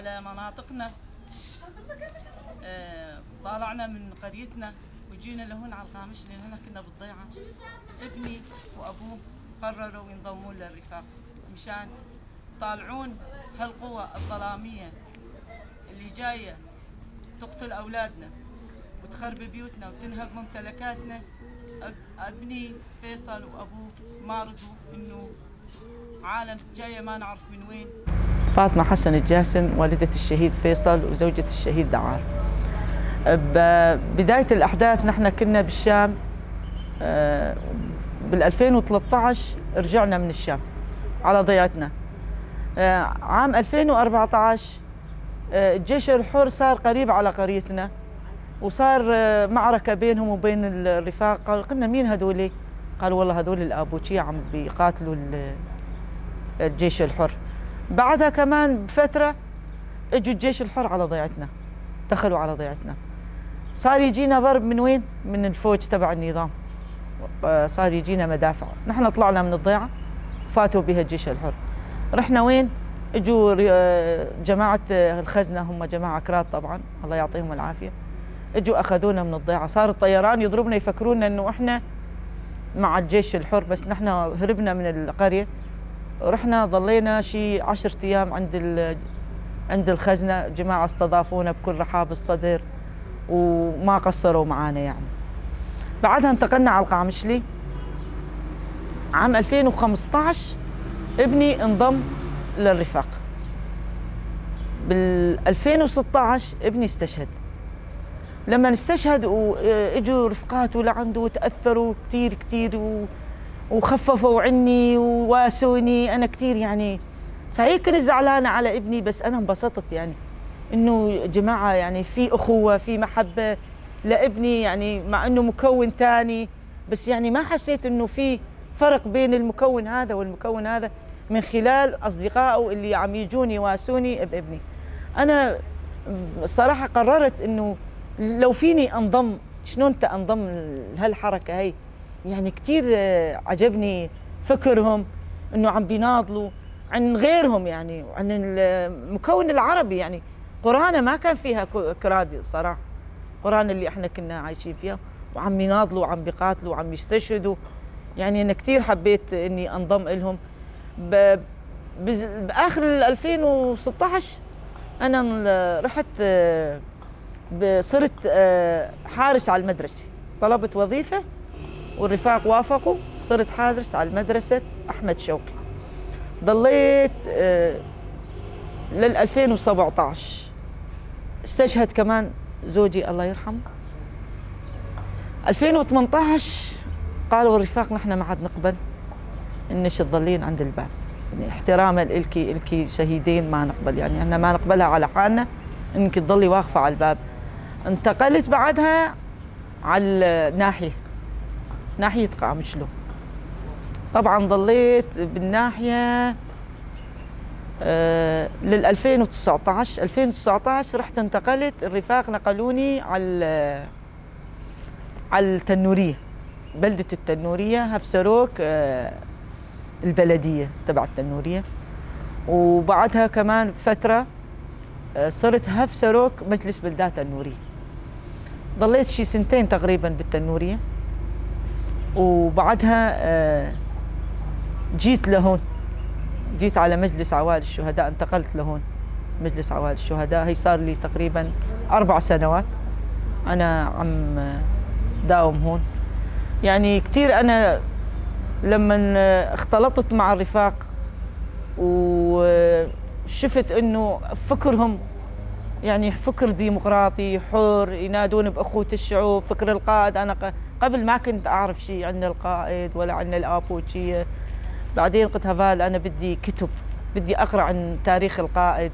على مناطقنا، طالعنا من قريتنا وجينا لهون على القامشلي. هنا كنا بالضيعة. ابني وأبوه قرروا ينضمون للرفاق مشان يطالعون هالقوى الظلامية اللي جاية تقتل أولادنا وتخرب بيوتنا وتنهب ممتلكاتنا. ابني فيصل وأبوه ما رضوا إنه عالم جاية ما نعرف من وين. فاطمة حسن الجاسم، والدة الشهيد فيصل وزوجة الشهيد دعار. ببداية الأحداث نحن كنا بالشام بال 2013، رجعنا من الشام على ضيعتنا. عام 2014 الجيش الحر صار قريب على قريتنا، وصار معركة بينهم وبين الرفاق. قلنا مين هذولي؟ قالوا والله هذول الآبوتشية عم بيقاتلوا الجيش الحر. بعدها كمان بفترة اجوا الجيش الحر على ضيعتنا، دخلوا على ضيعتنا. صار يجينا ضرب من وين؟ من الفوج تبع النظام، صار يجينا مدافع. نحن طلعنا من الضيعة، فاتوا بها الجيش الحر. رحنا وين؟ اجوا جماعة الخزنة، هم جماعة كراد طبعا، الله يعطيهم العافية، اجوا اخذونا من الضيعة. صار الطيران يضربنا، يفكرونا انه احنا مع الجيش الحر، بس نحن هربنا من القرية. رحنا ضلينا شي 10 ايام عند الخزنة. جماعة استضافونا بكل رحاب الصدر وما قصروا معانا يعني. بعدها انتقلنا على القامشلي. عام 2015 ابني انضم للرفاق. بال 2016 ابني استشهد. لما استشهد واجوا رفقاته لعنده وتاثروا كثير كثير وخففوا عني وواسوني. انا كثير يعني صحيح كنت زعلانة على ابني، بس انا انبسطت يعني انه جماعة يعني في اخوه، في محبة لابني، يعني مع انه مكون ثاني، بس يعني ما حسيت انه في فرق بين المكون هذا والمكون هذا من خلال اصدقائه اللي عم يجوني يواسوني بابني. انا الصراحة قررت انه لو فيني انضم، شلون انضم لهالحركه هي. يعني كثير عجبني فكرهم انه عم بيناضلوا عن غيرهم، يعني وعن المكون العربي. يعني قرانا ما كان فيها كرادي الصراحة، قرانا اللي احنا كنا عايشين فيها، وعم يناضلوا وعم بيقاتلوا وعم يستشهدوا. يعني انا كثير حبيت اني انضم لهم. باخر 2016 انا رحت صرت حارس على المدرسة، طلبت وظيفة والرفاق وافقوا، صرت حارس على المدرسة احمد شوقي. ضليت لل 2017. استشهد كمان زوجي الله يرحمه. 2018 قالوا الرفاق نحن ما عاد نقبل انك تظلين عند الباب، يعني احتراما الك شهيدين ما نقبل، يعني احنا ما نقبلها على حالنا انك تظلي واقفة على الباب. انتقلت بعدها على الناحية، ناحية قامشلو. طبعا ضليت بالناحيه لل 2019. 2019 رحت انتقلت، الرفاق نقلوني على التنوريه، بلدة التنورية، هفسروك البلدية تبع التنورية. وبعدها كمان فترة صرت هفسروك مجلس بلدات التنورية. ضليت شي سنتين تقريبا بالتنورية. وبعدها جيت لهون، جيت على مجلس عوائل الشهداء، انتقلت لهون مجلس عوائل الشهداء. هي صار لي تقريبا 4 سنوات أنا عم داوم هون. يعني كثير أنا لما اختلطت مع الرفاق وشفت إنه فكرهم يعني فكر ديمقراطي حر، ينادون بأخوة الشعوب، فكر القائد. أنا قبل ما كنت أعرف شيء عن القائد ولا عن الآبوتشية. بعدين قلت هفال أنا بدي كتب، بدي أقرأ عن تاريخ القائد،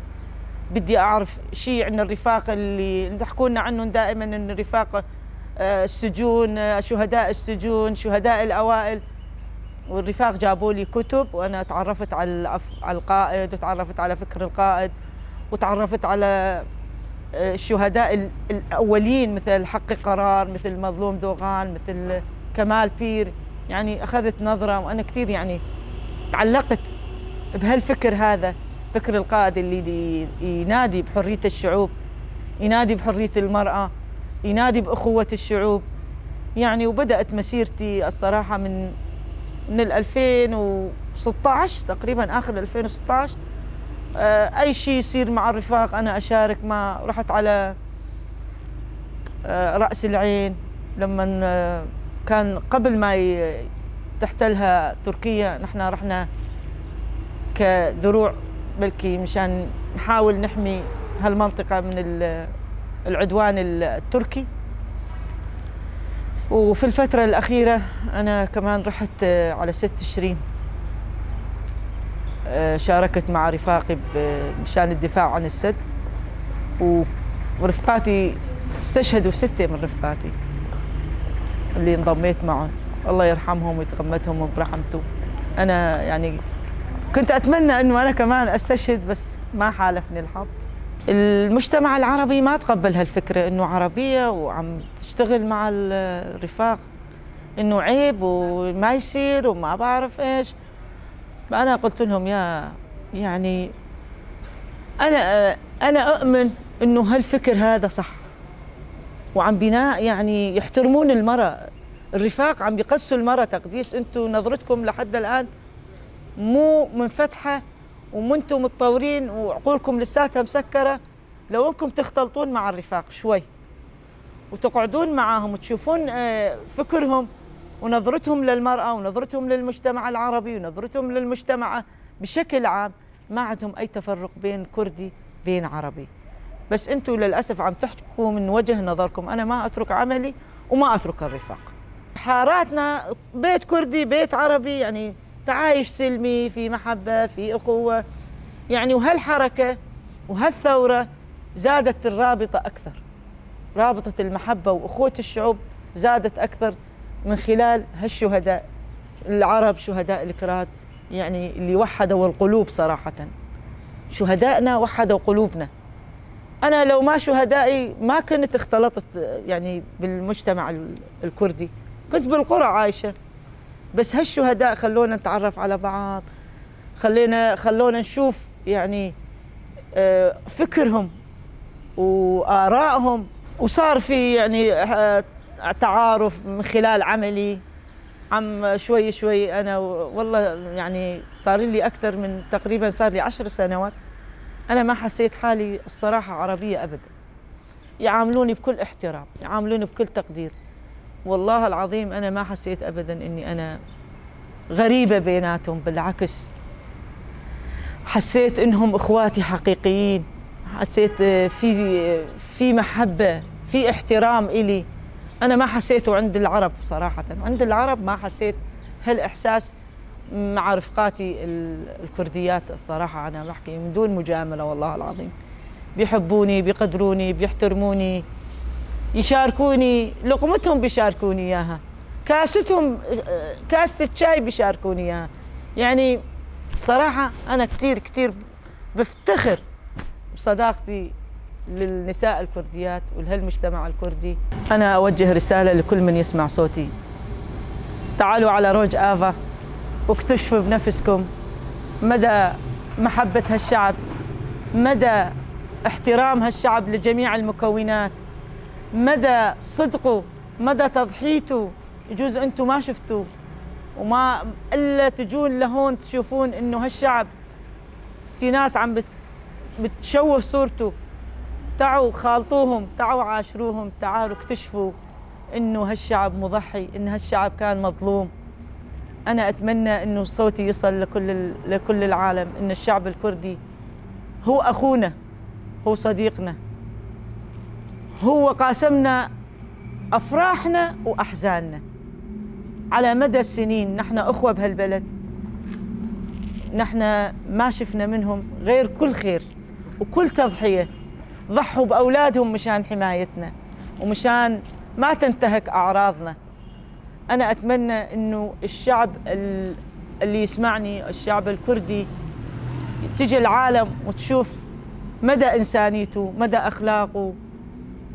بدي أعرف شيء عن الرفاق اللي تحكوا لنا عنهم دائما، إن الرفاق السجون، شهداء السجون، شهداء الأوائل. والرفاق جابوا لي كتب وأنا تعرفت على القائد، وتعرفت على فكر القائد، وتعرفت على الشهداء الأولين مثل حقي قرار، مثل مظلوم دوغان، مثل كمال بير. يعني أخذت نظرة، وأنا كثير يعني تعلقت بهالفكر هذا. فكر القائد اللي ينادي بحرية الشعوب، ينادي بحرية المرأة، ينادي بأخوة الشعوب. يعني وبدأت مسيرتي الصراحة من 2016 تقريبا، آخر 2016. أي شيء يصير مع الرفاق أنا أشارك. ما رحت على رأس العين لما كان قبل ما تحتلها تركيا، نحن رحنا كدروع بلكي مشان نحاول نحمي هالمنطقة من العدوان التركي. وفي الفترة الأخيرة أنا كمان رحت على 6 تشرين، شاركت مع رفاقي مشان الدفاع عن السد، ورفقاتي استشهدوا، 6 من رفقاتي اللي انضميت معهم، الله يرحمهم ويتغمدهم برحمته. أنا يعني كنت أتمنى أنه أنا كمان أستشهد، بس ما حالفني الحظ. المجتمع العربي ما تقبل هالفكرة أنه عربية وعم تشتغل مع الرفاق، أنه عيب وما يصير وما بعرف إيش. فأنا قلت لهم يا يعني أنا أؤمن أنه هالفكر هذا صح، وعم بناء يعني يحترمون المرأة، الرفاق عم بيقسوا المرأة تقديس. أنتم نظرتكم لحد الآن مو منفتحة ومنتم متطورين وعقولكم لساتها مسكرة. لو انكم تختلطون مع الرفاق شوي وتقعدون معاهم وتشوفون فكرهم ونظرتهم للمرأة ونظرتهم للمجتمع العربي ونظرتهم للمجتمع بشكل عام، ما عندهم أي تفرق بين كردي بين عربي. بس أنتم للأسف عم تحكوا من وجه نظركم. أنا ما أترك عملي وما أترك الرفاق. حاراتنا بيت كردي بيت عربي، يعني تعايش سلمي، في محبة، في أخوة. يعني وهالحركة وهالثورة زادت الرابطة أكثر، رابطة المحبة وأخوة الشعوب زادت أكثر من خلال هالشهداء العرب، شهداء الكراد، يعني اللي وحدوا القلوب صراحة. شهدائنا وحدوا قلوبنا. أنا لو ما شهدائي ما كنت اختلطت يعني بالمجتمع الكردي، كنت بالقرى عايشة. بس هالشهداء خلونا نتعرف على بعض، خلونا نشوف يعني فكرهم وآرائهم، وصار في يعني تعارف من خلال عملي. عم شوي شوي أنا والله يعني صار لي أكثر من تقريبا صار لي 10 سنوات أنا ما حسيت حالي الصراحة عربية أبدا. يعاملوني بكل احترام، يعاملوني بكل تقدير. والله العظيم أنا ما حسيت أبدا إني أنا غريبة بيناتهم، بالعكس حسيت إنهم إخواتي حقيقيين. حسيت في محبة، في احترام إلي. أنا ما حسيته عند العرب صراحة، عند العرب ما حسيت هالإحساس مع رفقاتي الكرديات الصراحة. أنا بحكي من دون مجاملة والله العظيم، بيحبوني، بيقدروني، بيحترموني، يشاركوني لقمتهم، بيشاركوني إياها، كاستهم، كاسة الشاي بيشاركوني إياها. يعني صراحة أنا كثير كثير بفتخر بصداقتي للنساء الكرديات ولهالمجتمع الكردي. أنا أوجه رسالة لكل من يسمع صوتي، تعالوا على روج آفا واكتشفوا بنفسكم مدى محبة هالشعب، مدى احترام هالشعب لجميع المكونات، مدى صدقه، مدى تضحيته. يجوز أنتم ما شفتوا وما إلا تجون لهون تشوفون إنه هالشعب في ناس عم بتشوه صورته. تعوا خالطوهم، تعوا عاشروهم، تعالوا اكتشفوا إنه هالشعب مضحي، إن هالشعب كان مظلوم. أنا أتمنى إنه صوتي يصل لكل العالم، إن الشعب الكردي هو أخونا، هو صديقنا، هو قاسمنا أفراحنا وأحزاننا على مدى السنين. نحن أخوة بهالبلد، نحن ما شفنا منهم غير كل خير وكل تضحية. ضحوا بأولادهم مشان حمايتنا ومشان ما تنتهك أعراضنا. أنا أتمنى إنه الشعب اللي يسمعني، الشعب الكردي، تجي العالم وتشوف مدى إنسانيته، مدى أخلاقه،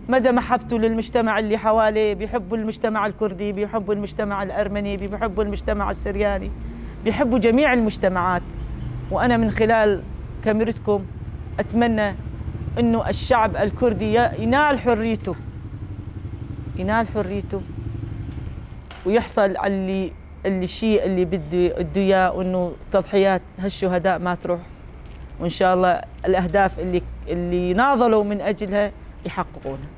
مدى محبته للمجتمع اللي حواليه. بيحبوا المجتمع الكردي، بيحبوا المجتمع الأرمني، بيحبوا المجتمع السرياني، بيحبوا جميع المجتمعات. وأنا من خلال كاميرتكم أتمنى إنه الشعب الكردي ينال حريته، ينال حريته ويحصل على اللي الشيء اللي بده اياه، وانه تضحيات هالشهداء ما تروح، وان شاء الله الاهداف اللي ناضلوا من اجلها يحققونها.